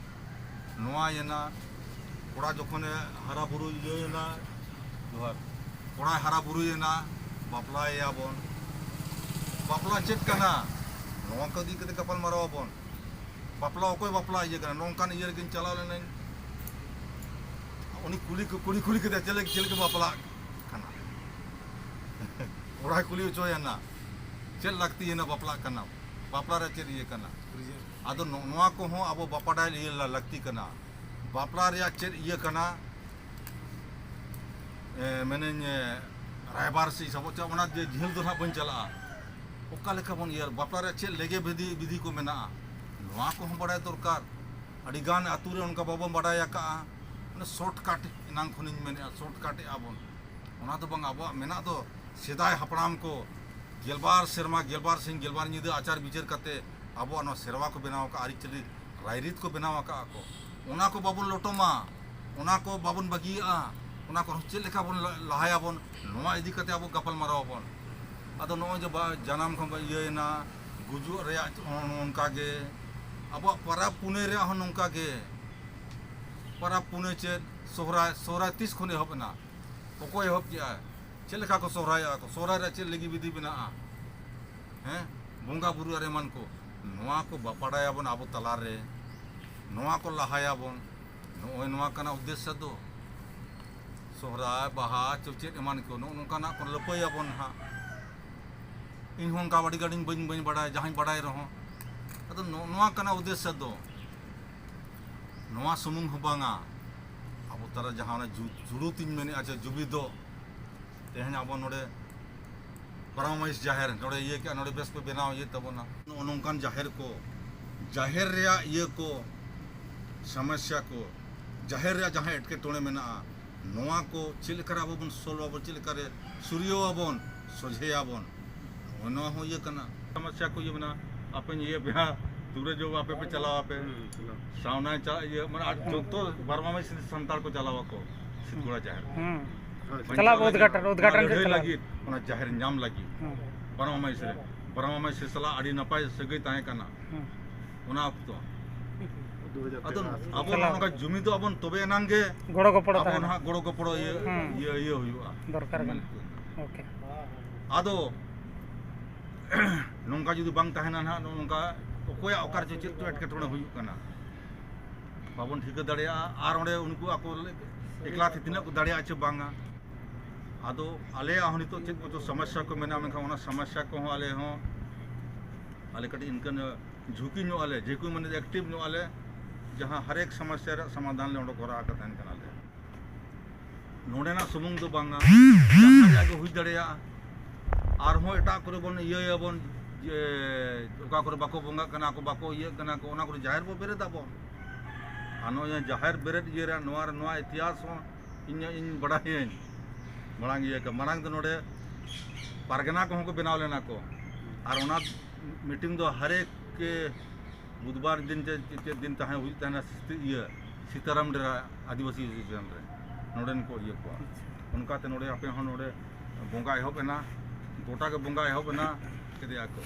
ᱱᱚᱣᱟ ᱭᱮᱱᱟ, ᱠᱚᱲᱟ ᱡᱚᱠᱷᱚᱱᱮ ᱦᱟᱨᱟ ᱵᱩᱨᱩ ᱤᱭᱟᱹᱭᱮᱱᱟ, ᱡᱚᱦᱟᱨ, ᱠᱚᱲᱟᱭ ᱦᱟᱨᱟ ᱵᱩᱨᱩᱭᱮᱱᱟ, ᱵᱟᱯᱞᱟᱭᱮᱭᱟ ᱵᱚᱱ᱾ ᱵᱟᱯᱞᱟ ᱪᱮᱫ ᱠᱟᱱᱟ? ᱱᱚᱣᱟ ᱠᱚ ᱤᱫᱤ ᱠᱟᱛᱮ ᱜᱟᱯᱟᱞ ᱢᱟᱨᱟᱣ ᱟᱵᱚᱱ᱾ ᱵᱟᱯᱞᱟ ᱚᱠᱚᱭ ᱵᱟᱯᱞᱟ ᱤᱭᱟᱹ ᱠᱟᱱᱟ? ᱱᱚᱝᱠᱟᱱ ᱤᱭᱟᱹ ᱨᱮᱜᱮᱧ ᱪᱟᱞᱟᱣ ᱞᱮᱱᱟᱹᱧ, ᱩᱱᱤ ᱠᱩᱞᱤ ᱠᱚ, ᱠᱩᱞᱤ ᱠᱩᱞᱤ ᱠᱮᱫᱮᱭᱟ, "ᱪᱮᱫ ᱞᱟᱹᱜᱤᱫ, ᱪᱮᱫ ᱞᱟᱹᱜᱤᱫ ᱵᱟᱯᱞᱟᱜ ᱠᱟᱱᱟ?" ᱠᱚᱲᱟᱭ ᱠᱩᱞᱤ ᱦᱚᱪᱚᱭᱮᱱᱟ, ᱪᱮᱫ ᱞᱟᱹᱠᱛᱤᱭᱮᱱᱟ ᱵᱟᱯᱞᱟᱜ ᱠᱟᱱᱟ, ᱵᱟᱯᱞᱟ ᱨᱮ ᱪᱮᱫ ᱤᱭᱟᱹ ᱠᱟᱱᱟ? ᱟᱫᱚ ᱱᱚ-, ᱱᱚᱣᱟ ᱠᱚᱦᱚᱸ ᱟᱵᱚ ᱵᱟᱯᱟᱰᱟᱭ ᱤᱭᱟᱹ ᱞᱟ-, ᱞᱟᱹᱠᱛᱤ ᱠᱟᱱᱟ᱾ ᱵᱟᱯᱞᱟ ᱨᱮᱭᱟᱜ ᱪᱮᱫ ᱤᱭᱟᱹ ᱠᱟᱱᱟ? ᱮ, ᱢᱮᱱᱟᱹᱧ, ᱮ, ᱨᱟᱭᱵᱟᱨ ᱥᱮ ᱥᱟᱵᱚᱜ ᱪᱟ-, ᱚᱱᱟ ᱡᱮ ᱡᱷᱟᱹᱞ ᱫᱚ ᱱᱟᱦᱟᱜ ᱵᱟᱹᱧ ᱪᱟᱞᱟᱜᱼᱟ᱾ ᱚᱠᱟ ᱞᱮᱠᱟ ᱵᱚᱱ ᱤᱭᱟᱹ, ᱵᱟᱯᱞᱟ ᱨᱮᱭᱟᱜ ᱪᱮᱫ ᱞᱮᱜᱮ ᱵᱤᱫᱷᱤ, ᱵᱤᱫᱷᱤ ᱠᱚ ᱢᱮᱱᱟᱜᱼᱟ, ᱱᱚᱣᱟ ᱠᱚᱦᱚᱸ ᱵᱟᱲᱟᱭ ᱫᱚᱨᱠᱟᱨ᱾ ᱟᱹᱰᱤᱜᱟᱱ ᱟᱹᱛᱩ ᱨᱮ ᱚᱱᱠᱟ ᱵᱟᱵᱚᱱ ᱵᱟᱰᱟᱭ ᱟᱠᱟᱜᱼᱟ᱾ ᱚᱱᱟ shortcut ᱮᱱᱟᱝ ᱠᱷᱚᱱᱤᱧ ᱢᱮᱱᱮᱫᱼᱟ, shortcut ᱮᱫᱼᱟ ᱵᱚᱱ᱾ ᱚᱱᱟ ᱫᱚ ᱵᱟᱝ, ᱟᱵᱚᱣᱟᱜ ᱢᱮᱱᱟᱜ ᱫᱚ ᱥᱮᱫᱟᱭ ᱦᱟᱯᱲᱟᱢ ᱠᱚ ᱜᱮᱞᱵᱟᱨ ᱥᱮᱨᱢᱟ, ᱜᱮᱞᱵᱟᱨ ᱥᱤᱧ, ᱜᱮᱞᱵᱟᱨ ᱧᱤᱫᱟᱹ ᱟᱪᱟᱨ ᱵᱤᱪᱟᱹᱨ ᱠᱟᱛᱮ ᱟᱵᱚᱣᱟᱜ ᱱᱚᱣᱟ ᱥᱮᱨᱣᱟ ᱠᱚ ᱵᱮᱱᱟᱣ ᱟᱠᱟᱫᱼᱟ, ᱟᱹᱨᱤᱪᱟᱹᱞᱤ ᱨᱟᱭᱨᱤᱛ ᱠᱚ ᱵᱮᱱᱟᱣ ᱟᱠᱟᱫᱼᱟ ᱠᱚ᱾ ᱚᱱᱟ ᱠᱚ ᱵᱟᱵᱚᱱ ᱞᱚᱴᱚᱢᱟ, ᱚᱱᱟ ᱠᱚ ᱵᱟᱵᱚᱱ ᱵᱟᱹᱜᱤᱭᱟᱜᱼᱟ, ᱚᱱᱟ ᱠᱚ ᱪᱮᱫ ᱞᱮᱠᱟ ᱵᱚᱱ ᱞᱟ-, ᱞᱟᱦᱟᱭᱟᱵᱚᱱ, ᱱᱚᱣᱟ ᱤᱫᱤ ᱠᱟᱛᱮ ᱟᱵᱚ ᱜᱟᱯᱟᱞ ᱢᱟᱨᱟᱣ ᱟᱵᱚᱱ᱾ ᱟᱫᱚ ᱱᱚᱜᱼᱚᱭ ᱡᱮ ᱵᱟ-, ᱡᱟᱱᱟᱢ ᱠᱷᱚᱱ ᱵᱚ ᱤᱭᱟᱹᱭᱮᱱᱟ, ᱜᱩᱡᱩᱜ ᱨᱮᱭᱟᱜ ᱦᱚᱸ ᱱᱚᱝᱠᱟ ᱜᱮ, ᱟᱵᱚᱣᱟᱜ ᱯᱚᱨᱚᱵᱽ ᱯᱩᱱᱟᱹᱭ ᱨᱮᱭᱟᱜ ᱦᱚᱸ ᱱᱚᱝᱠᱟ ᱜᱮ᱾ ᱯᱚᱨᱚᱵᱽ ᱯᱩᱱᱟᱹᱭ ᱪᱮᱫ, ᱥᱚᱦᱨᱟᱭ, ᱥᱚᱦᱨᱟᱭ ᱛᱤᱥ ᱠᱷᱚᱱ ᱮᱦᱚᱵ ᱮᱱᱟ? ᱚᱠᱚᱭ ᱮᱦᱚᱵ ᱠᱮᱜᱼᱟ? ᱪᱮᱫ ᱞᱮᱠᱟ ᱠᱚ ᱥᱚᱦᱨᱟᱭᱚᱜᱼᱟ ᱠᱚ? ᱥᱚᱦᱨᱟᱭ ᱨᱮ ᱪᱮᱫ ᱞᱟᱹᱜᱤᱫ ᱵᱤᱫᱷᱤ ᱢᱮᱱᱟᱜᱼᱟ? ᱦᱮᱸ, ᱵᱚᱸᱜᱟ ᱵᱩᱨᱩ ᱟᱨ ᱮᱢᱟᱱ ᱠᱚ, ᱱᱚᱣᱟ ᱠᱚ ᱵᱟᱯᱟᱰᱟᱭᱟᱵᱚᱱ ᱟᱵᱚ ᱛᱟᱞᱟᱨᱮ, ᱱᱚᱣᱟ ᱠᱚ ᱞᱟᱦᱟᱭᱟᱵᱚᱱ᱾ ᱱᱚᱜᱼᱚᱭ ᱱᱚᱣᱟ ᱠᱟᱱᱟ ᱩᱫᱽᱫᱮᱥᱥᱚ ᱫᱚ᱾ ᱥᱚᱦᱨᱟᱭ, ᱵᱟᱦᱟ, ᱪᱮᱫ ᱮᱢᱟᱱ ᱠᱚ, ᱱᱚᱜᱼᱚ ᱱᱚᱝᱠᱟᱱᱟᱜ ᱠᱚ ᱞᱟᱹᱯᱟᱹᱭᱟᱵᱚᱱ ᱦᱟᱸᱜ᱾ ᱤᱧ ᱦᱚᱸ ᱚᱱᱠᱟ ᱟᱹᱰᱤ ᱜᱟᱱᱤᱧ ᱵᱟᱹᱧ, ᱵᱟᱹᱧ ᱵᱟᱰᱟᱭᱟ, ᱡᱟᱦᱟᱸᱧ ᱵᱟᱰᱟᱭ ᱨᱮᱦᱚᱸ᱾ ᱟᱫᱚ ᱱᱚᱜᱼᱚ ᱱᱚᱣᱟ ᱠᱟᱱᱟ ᱩᱫᱽᱫᱮᱥᱥᱚ ᱫᱚ᱾ ᱱᱚᱣᱟ ᱥᱩᱢᱩᱝ ᱦᱚᱸ ᱵᱟᱝᱟ, ᱟᱵᱚ ᱛᱟᱞᱟ ᱡᱟᱦᱟᱸ ᱚᱱᱟ ᱡᱩ-, ᱡᱩᱲᱩᱛᱤᱧ ᱢᱮᱱᱮᱫᱼᱟ, ᱡᱮ ᱡᱩᱵᱤᱫᱚ, ᱛᱮᱦᱮᱧ ᱟᱵᱚ ᱱᱚᱰᱮ ᱵᱟᱨᱚ ᱢᱟᱹᱭᱤᱥ ᱡᱟᱦᱮᱨ, ᱱᱚᱰᱮ ᱤᱭᱟᱹ ᱠᱮᱜᱼᱟ, ᱱᱚᱰᱮ ᱵᱮᱥ ᱯᱮ ᱵᱮᱱᱟᱣ ᱤᱭᱟᱹ ᱛᱟᱵᱚᱱᱟ᱾ ᱱᱚᱜᱼᱚ ᱱᱚᱝᱠᱟᱱ ᱡᱟᱦᱮᱨ ᱠᱚ, ᱡᱟᱦᱮᱨ ᱨᱮᱭᱟᱜ ᱤᱭᱟᱹ ᱠᱚ, ᱥᱚᱢᱚᱥᱥᱟ ᱠᱚ, ᱡᱟᱦᱮᱨ ᱨᱮᱭᱟᱜ ᱡᱟᱦᱟᱸ ᱮᱴᱠᱮᱴᱚᱬᱮ ᱢᱮᱱᱟᱜᱼᱟ, ᱱᱚᱣᱟ ᱠᱚ ᱪᱮᱫ ᱞᱮᱠᱟᱨᱮ ᱟᱵᱚ ᱵᱚᱱ solve ᱟᱵᱚᱱ, ᱪᱮᱫ ᱞᱮᱠᱟᱨᱮ ᱥᱩᱨᱭᱟᱹᱣ ᱟᱵᱚᱱ, ᱥᱚᱡᱷᱮᱭᱟᱵᱚᱱ, ᱱᱚᱜᱼᱚ ᱱᱚᱣᱟ ᱦᱚᱸ ᱤᱭᱟᱹ ᱠᱟᱱᱟ᱾ ᱥᱚᱢᱚᱥᱥᱟ ᱠᱚ ᱤᱭᱟᱹ ᱢᱮᱱᱟᱜᱼᱟ, ᱟᱯᱮ ᱤᱭᱟᱹ ᱵᱮᱦᱟ ᱫᱩᱨᱮ ᱡᱚ ᱟᱯᱮ ᱯᱮ ᱪᱟᱞᱟᱣ ᱟᱯᱮ᱾ ᱦᱩᱸ, ᱪᱟᱞᱟᱣ᱾ ᱥᱟᱣᱱᱟ ᱪᱟ-, ᱤᱭᱟᱹ, ᱢᱟᱱᱮ, ᱟᱨ ᱡᱚᱛᱚ ᱵᱟᱨᱚ ᱢᱟᱹᱭᱤᱥ ᱥᱟᱱᱛᱟᱲ ᱠᱚ ᱪᱟᱞᱟᱣ ᱟᱠᱚ ᱥᱤᱛᱜᱚᱲᱟ ᱡᱟᱦᱮᱨ᱾ ᱦᱩᱸ᱾ ᱵᱟᱝ ᱪᱟᱞᱟᱣ ᱪᱟᱞᱟᱣ ᱩᱫᱽᱜᱷᱟᱴᱚᱱ, ᱞᱟᱹᱜᱤᱫ, ᱩᱫᱽᱜᱷᱟᱴᱚᱱ ᱚᱱᱟ ᱥᱮᱫ ᱞᱟᱹᱲᱦᱟᱹᱭ ᱪᱟᱞᱟᱣ᱾ ᱞᱟᱹᱜᱤᱫ, ᱚᱱᱟ ᱡᱟᱦᱮᱨ ᱧᱟᱢ ᱞᱟᱹᱜᱤᱫ᱾ ᱦᱩᱸ᱾ ᱵᱟᱨᱚ ᱢᱟᱹᱭᱤᱥ ᱨᱮ, ᱵᱟᱨᱚ ᱢᱟᱹᱭᱤᱥ ᱨᱮ ᱥᱟᱞᱟᱜ ᱟᱹᱰᱤ ᱱᱟᱯᱟᱭ ᱥᱟᱹᱜᱟᱹᱭ ᱛᱟᱦᱮᱸ ᱠᱟᱱᱟ᱾ ᱦᱩᱸ᱾ ᱚᱱᱟ ᱚᱠᱛᱚ᱾ ᱫᱩ ᱦᱟᱡᱟᱨ ᱟᱫᱚ ᱛᱮᱨᱚ ᱟᱵᱚ ᱪᱟᱞᱟᱣ᱾ ᱱᱚᱝᱠᱟ ᱡᱩᱢᱤᱫᱚᱜ ᱟᱵᱚᱱ, ᱛᱚᱵᱮ ᱮᱱᱟᱝ ᱜᱮ ᱜᱚᱲᱚ ᱜᱚᱯᱚᱲᱚ ᱟᱵᱚ ᱛᱟᱦᱮᱱᱟ᱾ ᱱᱟᱦᱟᱜ ᱜᱚᱲᱚ ᱜᱚᱯᱚᱲᱚ ᱤᱭᱟᱹ, ᱦᱩᱸ᱾ ᱤᱭᱟᱹ, ᱤᱭᱟᱹ ᱦᱩᱭᱩᱜᱼᱟ᱾ ᱫᱚᱨᱠᱟᱨ ᱠᱟᱱᱟ᱾ ᱢᱮᱱᱛᱮ᱾ OK᱾ ᱟᱫᱚ ᱱᱚᱝᱠᱟ ᱡᱩᱫᱤ ᱵᱟᱝ ᱛᱟᱦᱮᱱᱟ ᱱᱟᱦᱟᱜ, ᱱᱚᱜᱼᱚ ᱱᱚᱝᱠᱟ ᱚᱠᱚᱭᱟᱜ ᱚᱠᱟᱨᱮ ᱪᱚ ᱪᱮᱫ ᱪᱚ ᱮᱴᱠᱮᱴᱚᱬᱮ ᱦᱩᱭᱩᱜ ᱠᱟᱱᱟ, ᱵᱟᱵᱚᱱ ᱴᱷᱤᱠᱟᱹ ᱫᱟᱲᱮᱭᱟᱜᱼᱟ᱾ ᱟᱨ ᱚᱸᱰᱮ ᱩᱱᱠᱩ ᱟᱠᱚ ᱮᱠᱞᱟ ᱛᱮ ᱛᱤᱱᱟᱹᱜ ᱠᱚ ᱫᱟᱲᱮᱭᱟᱜᱼᱟ ᱪᱮ ᱵᱟᱝᱟ, ᱟᱫᱚ ᱟᱞᱮᱭᱟᱜ ᱦᱚᱸ ᱱᱤᱛᱚᱜ ᱪᱮᱫ ᱠᱚᱪᱚ ᱥᱚᱢᱚᱥᱥᱟ ᱠᱚ ᱢᱮᱱᱟᱜᱼᱟ, ᱢᱮᱱᱠᱷᱟᱱ ᱚᱱᱟ ᱥᱚᱢᱚᱥᱥᱟ ᱠᱚᱦᱚᱸ ᱟᱞᱮ ᱦᱚᱸ, ᱟᱞᱮ ᱠᱟᱹᱴᱤᱡ ᱤᱱᱠᱟᱹ ᱧᱚᱜ ᱡᱷᱩᱸᱠᱤ ᱧᱚᱜ ᱟᱞᱮ, ᱡᱮ ᱠᱚ ᱢᱟᱱᱮ active ᱧᱚᱜ ᱟᱞᱮ, ᱡᱟᱦᱟᱸ ᱦᱟᱨᱮᱠ ᱥᱚᱢᱚᱥᱥᱟ ᱨᱮᱭᱟᱜ ᱥᱚᱢᱟᱫᱷᱟᱱ ᱞᱮ ᱚᱸᱰᱮ ᱠᱚᱨᱟᱣ ᱟᱠᱟᱫ ᱛᱟᱦᱮᱱ ᱠᱟᱱᱟᱞᱮ᱾ ᱱᱚᱰᱮᱱᱟᱜ ᱥᱩᱢᱩᱝ ᱫᱚ ᱵᱟᱝᱟ, ᱡᱟᱦᱟᱸ ᱡᱟᱭᱜᱟ ᱦᱩᱭ ᱫᱟᱲᱮᱭᱟᱜᱼᱟ, ᱟᱨᱦᱚᱸ ᱮᱴᱟᱜ ᱠᱚᱨᱮ ᱵᱚᱱ ᱤᱭᱟᱹᱭᱟᱵᱚᱱ, ᱡᱮ ᱚᱠᱟ ᱠᱚᱨᱮ ᱵᱟᱠᱚ ᱵᱚᱸᱜᱟᱜ ᱠᱟᱱᱟ, ᱟᱠᱚ ᱵᱟᱠᱚ ᱤᱭᱟᱹᱜ ᱠᱟᱱᱟ ᱠᱚ, ᱚᱱᱟ ᱠᱚᱨᱮ ᱡᱟᱦᱮᱨ ᱵᱚ ᱵᱮᱨᱮᱫ ᱟᱵᱚᱱ᱾ ᱟᱨ ᱱᱚᱜᱼᱚᱭ ᱡᱟᱦᱮᱨ ᱵᱮᱨᱮᱫ ᱤᱭᱟᱹ ᱨᱮ ᱱᱚᱣᱟ, ᱱᱚᱣᱟ ᱤᱛᱤᱦᱟᱥ ᱦᱚᱸ ᱤᱧ, ᱤᱧ ᱵᱟᱲᱟᱭᱟᱹᱧ, ᱢᱟᱲᱟᱝ ᱤᱭᱟᱹ ᱠᱚ, ᱢᱟᱲᱟᱝ ᱫᱚ ᱱᱚᱰᱮ ᱯᱟᱨᱜᱟᱱᱟ ᱠᱚᱦᱚᱸ ᱠᱚ ᱵᱮᱱᱟᱣ ᱞᱮᱱᱟ ᱠᱚ, ᱟᱨ ᱚᱱᱟ meeting ᱫᱚ ᱦᱟᱨᱮᱠ ᱵᱩᱫᱷᱵᱟᱨ ᱫᱤᱱ ᱪᱮ ᱪᱮᱫ ᱫᱤᱱ ᱛᱟᱦᱮᱸ ᱦᱩᱭᱩᱜ ᱛᱟᱦᱮᱱᱟ, ᱥᱤᱛᱟᱹ-, ᱤᱭᱟᱹ, ᱥᱤᱛᱟᱨᱟᱢ ᱰᱮᱨᱟ ᱟᱹᱫᱤᱵᱟᱹᱥᱤ association ᱨᱮ ᱱᱚᱰᱮᱱ ᱠᱚ ᱤᱭᱟᱹ ᱠᱚᱣᱟ᱾ ᱟᱪᱪᱷᱟ᱾ ᱚᱱᱠᱟᱛᱮ ᱱᱚᱰᱮ ᱟᱯᱮ ᱦᱚᱸ ᱱᱚᱰᱮ ᱵᱚᱸᱜᱟ ᱮᱦᱚᱵ ᱮᱱᱟ, ᱜᱚᱴᱟ ᱜᱮ ᱵᱚᱸᱜᱟ ᱮᱦᱚᱵ ᱮᱱᱟ ᱠᱮᱫᱮᱭᱟ ᱠᱚ᱾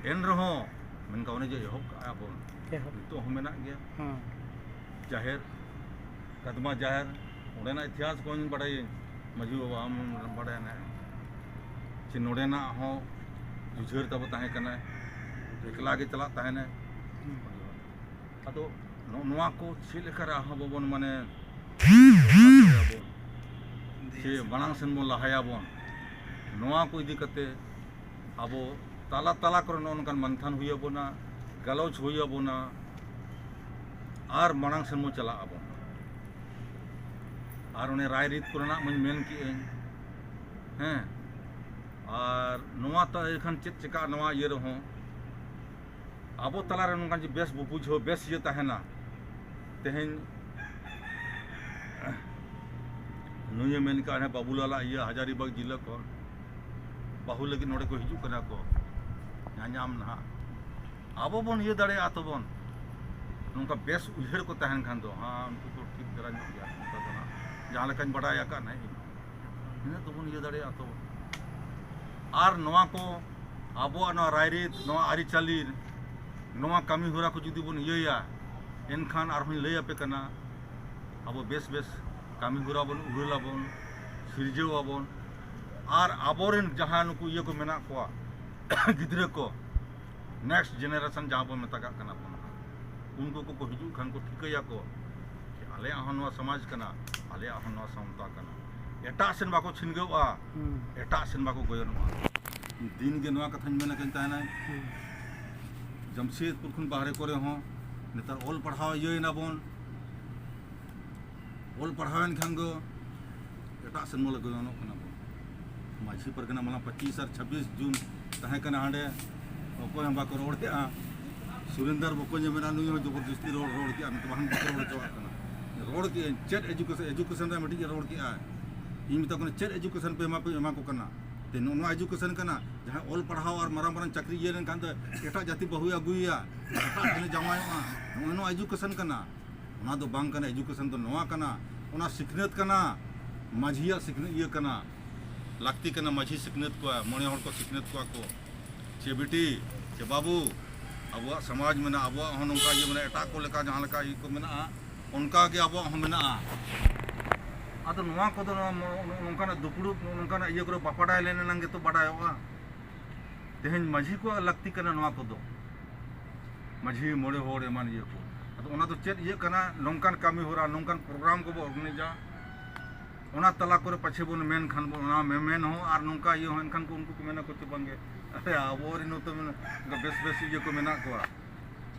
ᱮᱱ ᱨᱮᱦᱚᱸ ᱢᱮᱱᱠᱷᱟᱱ ᱚᱱᱮ ᱡᱮ ᱮᱦᱚᱵ ᱠᱟᱜᱼᱟ ᱵᱚᱱ, ᱮᱦᱚᱵ᱾ ᱱᱤᱛᱚᱜ ᱦᱚᱸ ᱢᱮᱱᱟᱜ ᱜᱮᱭᱟ᱾ ᱦᱮᱸ᱾ ᱡᱟᱦᱮᱨ, ᱠᱟᱫᱢᱟ ᱡᱟᱦᱮᱨ, ᱚᱸᱰᱮᱱᱟᱜ ᱤᱛᱤᱦᱟᱥ ᱠᱚᱦᱚᱸ ᱤᱧ ᱵᱟᱰᱟᱭᱟᱹᱧ᱾ ᱢᱟᱹᱡᱷᱤ ᱵᱟᱵᱟ ᱟᱢ ᱵᱟᱰᱟᱭᱟ ᱱᱟᱦᱟᱜ, ᱪᱮ ᱱᱚᱰᱮᱱᱟᱜ ᱦᱚᱸ ᱡᱩᱡᱷᱟᱹᱨ ᱛᱟᱵᱚ ᱛᱟᱦᱮᱸ ᱠᱟᱱᱟᱭ, ᱮᱠᱞᱟ ᱜᱮ ᱪᱟᱞᱟᱜ ᱛᱟᱦᱮᱱᱟᱭ᱾ ᱦᱩᱸ᱾ ᱟᱫᱚ ᱱᱚᱜᱼᱚ ᱱᱚᱣᱟ ᱠᱚ ᱪᱮᱫ ᱞᱮᱠᱟᱨᱮ ᱟᱨᱦᱚᱸ ᱵᱟᱵᱚᱱ ᱢᱟᱱᱮ ᱪᱮ ᱢᱟᱲᱟᱝ ᱥᱮᱱ ᱵᱚᱱ ᱞᱟᱦᱟᱭᱟᱵᱚᱱ, ᱱᱚᱣᱟ ᱠᱚ ᱤᱫᱤ ᱠᱟᱛᱮ ᱟᱵᱚ ᱛᱟᱞᱟ ᱛᱟᱞᱟ ᱠᱚᱨᱮ ᱱᱚᱜᱼᱚ ᱱᱚᱝᱠᱟᱱ ᱢᱟᱱᱛᱷᱟᱱ ᱦᱩᱭ ᱟᱵᱚᱱᱟ, ᱜᱟᱞᱚᱪ ᱦᱩᱭ ᱟᱵᱚᱱᱟ, ᱟᱨ ᱢᱟᱲᱟᱝ ᱥᱮᱱ ᱵᱚᱱ ᱪᱟᱞᱟᱜ ᱟᱵᱚᱱ᱾ ᱟᱨ ᱚᱱᱮ ᱨᱟᱭᱨᱤᱛ ᱠᱚᱨᱮᱱᱟᱜ ᱢᱟᱧ ᱢᱮᱱ ᱠᱮᱜᱼᱟᱹᱧ, ᱦᱮᱸ, ᱟᱨ ᱱᱚᱣᱟ ᱛᱟᱭ ᱠᱷᱟᱱ ᱪᱮᱫ ᱪᱮᱠᱟᱜᱼᱟ ᱱᱚᱣᱟ ᱤᱭᱟᱹ ᱨᱮᱦᱚᱸ, ᱟᱵᱚ ᱛᱟᱞᱟᱨᱮ ᱱᱚᱝᱠᱟᱱ ᱡᱮ ᱵᱮᱥ ᱵᱚ ᱵᱩᱡᱷᱟᱹᱣ, ᱵᱮᱥ ᱤᱭᱟᱹ ᱛᱟᱦᱮᱱᱟ᱾ ᱛᱮᱦᱮᱧ ᱱᱩᱭᱮ ᱢᱮᱱ ᱠᱟᱜ, ᱦᱮᱸ, ᱵᱟᱹᱵᱩᱞᱟᱞᱟᱜ ᱤᱭᱟᱹ ᱦᱟᱡᱟᱨᱤᱵᱟᱜᱽ ᱡᱤᱞᱟᱹ ᱠᱷᱚᱱ ᱵᱟᱹᱦᱩ ᱞᱟᱹᱜᱤᱫ ᱱᱚᱰᱮ ᱠᱚ ᱦᱤᱡᱩᱜ ᱠᱟᱱᱟ ᱠᱚ ᱧᱟᱧᱟᱢ ᱱᱟᱦᱟᱜ᱾ ᱟᱵᱚ ᱵᱚᱱ ᱤᱭᱟᱹ ᱫᱟᱲᱮᱭᱟᱜᱼᱟ ᱛᱚᱵᱚᱱ, ᱱᱚᱝᱠᱟ ᱵᱮᱥ ᱩᱭᱦᱟᱹᱨ ᱠᱚ ᱛᱟᱦᱮᱱ ᱠᱷᱟᱱ ᱫᱚ, ᱦᱮᱸ, ᱩᱱᱠᱩ ᱠᱚ ᱴᱷᱤᱠ ᱫᱷᱟᱨᱟ ᱧᱚᱜ ᱜᱮᱭᱟ, ᱚᱱᱠᱟ ᱫᱚ ᱱᱟᱦᱟᱜ ᱡᱟᱦᱟᱸ ᱞᱮᱠᱟᱧ ᱵᱟᱰᱟᱭ ᱟᱠᱟᱫ ᱱᱟᱦᱟᱜ ᱤᱧ᱾ ᱤᱱᱟᱹᱜ ᱫᱚᱵᱚᱱ ᱤᱭᱟᱹ ᱫᱟᱲᱮᱭᱟᱜᱼᱟ ᱛᱚ᱾ ᱟᱨ ᱱᱚᱣᱟ ᱠᱚ ᱟᱵᱚᱣᱟᱜ ᱱᱚᱣᱟ ᱨᱟᱭᱨᱤᱛ, ᱱᱚᱣᱟ ᱟᱹᱨᱤᱪᱟᱹᱞᱤ, ᱱᱚᱣᱟ ᱠᱟᱹᱢᱤ ᱦᱚᱨᱟ ᱠᱚ ᱡᱩᱫᱤ ᱵᱚᱱ ᱤᱭᱟᱹᱭᱟ, ᱮᱱᱠᱷᱟᱱ ᱟᱨᱦᱚᱸᱧ ᱞᱟᱹᱭ ᱟᱯᱮ ᱠᱟᱱᱟ, ᱟᱵᱚ ᱵᱮᱥ ᱵᱮᱥ ᱠᱟᱹᱢᱤ ᱦᱚᱨᱟ ᱵᱚᱱ ᱩᱨᱟᱹᱞᱟᱵᱚᱱ, ᱥᱤᱨᱡᱟᱹᱣ ᱟᱵᱚᱱ᱾ ᱟᱨ ᱟᱵᱚᱨᱮᱱ ᱡᱟᱦᱟᱸ ᱱᱩᱠᱩ ᱤᱭᱟᱹ ᱠᱚ ᱢᱮᱱᱟᱜ ᱠᱚᱣᱟ, ᱜᱤᱫᱽᱨᱟᱹ ᱠᱚ, next generation ᱡᱟᱦᱟᱸ ᱵᱚᱱ ᱢᱮᱛᱟ ᱠᱟᱜ ᱠᱟᱱᱟ ᱵᱚᱱ, ᱩᱱᱠᱩ ᱠᱚᱠᱚ ᱦᱤᱡᱩᱜ ᱠᱷᱟᱱ ᱠᱚ ᱴᱷᱤᱠᱟᱹᱭᱟᱠᱚ ᱡᱮ ᱟᱞᱮᱭᱟᱜ ᱦᱚᱸ ᱱᱚᱣᱟ ᱥᱚᱢᱟᱡᱽ ᱠᱟᱱᱟ, ᱟᱞᱮᱭᱟᱜ ᱦᱚᱸ ᱱᱚᱣᱟ ᱥᱟᱶᱛᱟ ᱠᱟᱱᱟ᱾ ᱮᱴᱟᱜ ᱥᱮᱱ ᱵᱟᱠᱚ ᱪᱷᱤᱱᱜᱟᱹᱣᱜᱼᱟ, ᱦᱩᱸ᱾ ᱮᱴᱟᱜ ᱥᱮᱱ ᱵᱟᱠᱚ ᱜᱚᱭᱚᱱᱚᱜᱼᱟ᱾ ᱫᱤᱱ ᱜᱮ ᱱᱚᱣᱟ ᱠᱟᱛᱷᱟᱧ ᱢᱮᱱ ᱟᱠᱟᱧ ᱛᱟᱦᱮᱱᱟ, ᱦᱩᱸ᱾ ᱡᱟᱢᱥᱮᱫᱽᱯᱩᱨ ᱠᱷᱚᱱ ᱵᱟᱦᱨᱮ ᱠᱚᱨᱮ ᱦᱚᱸ ᱱᱮᱛᱟᱨ ᱚᱞ ᱯᱟᱲᱦᱟᱣ ᱤᱭᱟᱹᱭᱮᱱᱟ ᱵᱚᱱ, ᱚᱞ ᱯᱟᱲᱦᱟᱣᱮᱱ ᱠᱷᱟᱱ ᱫᱚ ᱮᱴᱟᱜ ᱥᱮᱱ ᱢᱟᱞᱮ ᱜᱚᱭᱚᱱᱚᱜ ᱠᱟᱱᱟ ᱵᱚᱱ᱾ ᱢᱟᱹᱡᱷᱤ ᱯᱟᱨᱜᱟᱱᱟ ᱢᱟᱞᱟ ᱯᱚᱸᱪᱤᱥ ᱟᱨ ᱪᱷᱟᱵᱵᱤᱥ ᱡᱩᱱ ᱛᱟᱦᱮᱸ ᱠᱟᱱᱟ, ᱦᱟᱸᱰᱮ ᱚᱠᱚᱭ ᱦᱚᱸ ᱵᱟᱠᱚ ᱨᱚᱲ ᱠᱮᱜᱼᱟ᱾ ᱥᱩᱨᱮᱱᱫᱟᱨ ᱵᱚᱠᱚᱧ ᱮ ᱢᱮᱱᱟ, ᱱᱩᱭ ᱦᱚᱸ ᱡᱚᱵᱚᱨᱫᱚᱥᱛᱤ ᱨᱚᱲ, ᱨᱚᱲ ᱠᱮᱜᱼᱟ, ᱢᱮᱱᱛᱮ ᱵᱟᱝ ᱵᱟᱠᱚ ᱨᱚᱲ ᱦᱚᱪᱚᱣᱟᱜ ᱠᱟᱱᱟ᱾ ᱨᱚᱲ ᱠᱮᱜᱼᱟᱹᱧ, ᱪᱮᱫ education, education ᱨᱮ ᱢᱤᱫᱴᱤᱡ ᱮ ᱨᱚᱲ ᱠᱮᱜᱼᱟ, ᱤᱧ ᱢᱮᱛᱟ ᱠᱚ ᱠᱟᱱᱟ, ᱪᱮᱫ education ᱯᱮ ᱮᱢᱟ, ᱯᱮ ᱮᱢᱟ ᱠᱚ ᱠᱟᱱᱟ? ᱛᱮ ᱱᱚᱜᱼᱚ ᱱᱚᱣᱟ education ᱠᱟᱱᱟ, ᱡᱟᱦᱟᱸᱭ ᱚᱞ ᱯᱟᱲᱦᱟᱣ ᱟᱨ ᱢᱟᱨᱟᱝ ᱢᱟᱨᱟᱝ ᱪᱟᱹᱠᱨᱤ ᱤᱭᱟᱹ ᱞᱮᱱᱠᱷᱟᱱ ᱫᱚ ᱮᱴᱟᱜ ᱡᱟᱹᱛᱤ ᱵᱟᱹᱦᱩᱭ ᱟᱹᱜᱩᱭᱮᱭᱟ, ᱮᱴᱟᱜ ᱴᱷᱮᱱᱮ ᱡᱟᱶᱟᱭᱚᱜᱼᱟ, ᱱᱚᱜᱼᱚ ᱱᱚᱣᱟ education ᱠᱟᱱᱟ᱾ ᱚᱱᱟ ᱫᱚ ᱵᱟᱝ ᱠᱟᱱᱟ, education ᱫᱚ ᱱᱚᱣᱟ ᱠᱟᱱᱟ, ᱚᱱᱟ ᱥᱤᱠᱷᱱᱟᱹᱛ ᱠᱟᱱᱟ, ᱢᱟᱹᱡᱷᱤᱭᱟᱜ ᱥᱤᱠᱷᱱᱟᱹᱛ ᱤᱭᱟᱹ ᱠᱟᱱᱟ, ᱞᱟᱹᱠᱛᱤ ᱠᱟᱱᱟ ᱢᱟᱹᱡᱷᱤ ᱥᱤᱠᱷᱱᱟᱹᱛ ᱠᱚᱣᱟ, ᱢᱚᱬᱮ ᱦᱚᱲ ᱠᱚ ᱥᱤᱠᱷᱱᱟᱹᱛ ᱠᱚᱣᱟ ᱠᱚ, ᱪᱮ ᱵᱤᱴᱤ, ᱪᱮ ᱵᱟᱹᱵᱩ, ᱟᱵᱚᱣᱟᱜ ᱥᱚᱢᱟᱡᱽ ᱢᱮᱱᱟᱜᱼᱟ, ᱟᱵᱚᱣᱟᱜ ᱦᱚᱸ ᱱᱚᱝᱠᱟ ᱤᱭᱟᱹ ᱢᱮᱱᱟᱜᱼᱟ, ᱮᱴᱟᱜ ᱠᱚ ᱞᱮᱠᱟ ᱡᱟᱦᱟᱸ ᱞᱮᱠᱟ ᱤᱭᱟᱹ ᱠᱚ ᱢᱮᱱᱟᱜᱼᱟ, ᱚᱱᱠᱟ ᱜᱮ ᱟᱵᱚᱣᱟᱜ ᱦᱚᱸ ᱢᱮᱱᱟᱜᱼᱟ᱾ ᱟᱫᱚ ᱱᱚᱣᱟ ᱠᱚᱫᱚ ᱱᱚᱣᱟ ᱢᱚ-, ᱱᱚ-, ᱱᱚᱝᱠᱟᱱᱟᱜ ᱫᱩᱯᱲᱩᱵ, ᱱᱚ-, ᱱᱚᱝᱠᱟᱱᱟᱜ ᱤᱭᱟᱹ ᱠᱚᱨᱮ ᱵᱟᱯᱟᱰᱟᱭ ᱞᱮᱱ ᱮᱱᱟᱝ ᱜᱮᱛᱚ ᱵᱟᱰᱟᱭᱚᱜᱼᱟ᱾ ᱛᱮᱦᱮᱧ ᱢᱟᱹᱡᱷᱤ ᱠᱚᱣᱟᱜ ᱞᱟᱹᱠᱛᱤ ᱠᱟᱱᱟ ᱱᱚᱣᱟ ᱠᱚᱫᱚ, ᱢᱟᱹᱡᱷᱤ, ᱢᱚᱬᱮ ᱦᱚᱲ, ᱮᱢᱟᱱ ᱤᱭᱟᱹ ᱠᱚ᱾ ᱟᱫᱚ ᱚᱱᱟ ᱫᱚ ᱪᱮᱫ ᱤᱭᱟᱹᱜ ᱠᱟᱱᱟ, ᱱᱚᱝᱠᱟᱱ ᱠᱟᱹᱢᱤ ᱦᱚᱨᱟ, ᱱᱚᱝᱠᱟᱱ program ᱠᱚᱵᱚ organizeᱟ, ᱚᱱᱟ ᱛᱟᱞᱟ ᱠᱚᱨᱮ ᱯᱟᱪᱷᱮ ᱵᱚᱱ ᱢᱮᱱ ᱠᱷᱟᱱ ᱵᱚᱱ, ᱚᱱᱟ ᱢᱮ-, ᱢᱮᱱ ᱦᱚᱸ ᱟᱨ ᱱᱚᱝᱠᱟ ᱤᱭᱟᱹ ᱦᱚᱸ, ᱮᱱᱠᱷᱟᱱ ᱠᱚ ᱩᱱᱠᱩ ᱠᱚ ᱢᱮᱱᱟ ᱠᱚ ᱪᱮ ᱵᱟᱝᱜᱮ, ᱟᱨᱮ, ᱟᱵᱚᱨᱮᱱ ᱱᱚᱛᱮ ᱢᱮᱱᱟ-, ᱵᱮᱥ ᱵᱮᱥ ᱤᱭᱟᱹ ᱠᱚ ᱢᱮᱱᱟᱜ ᱠᱚᱣᱟ᱾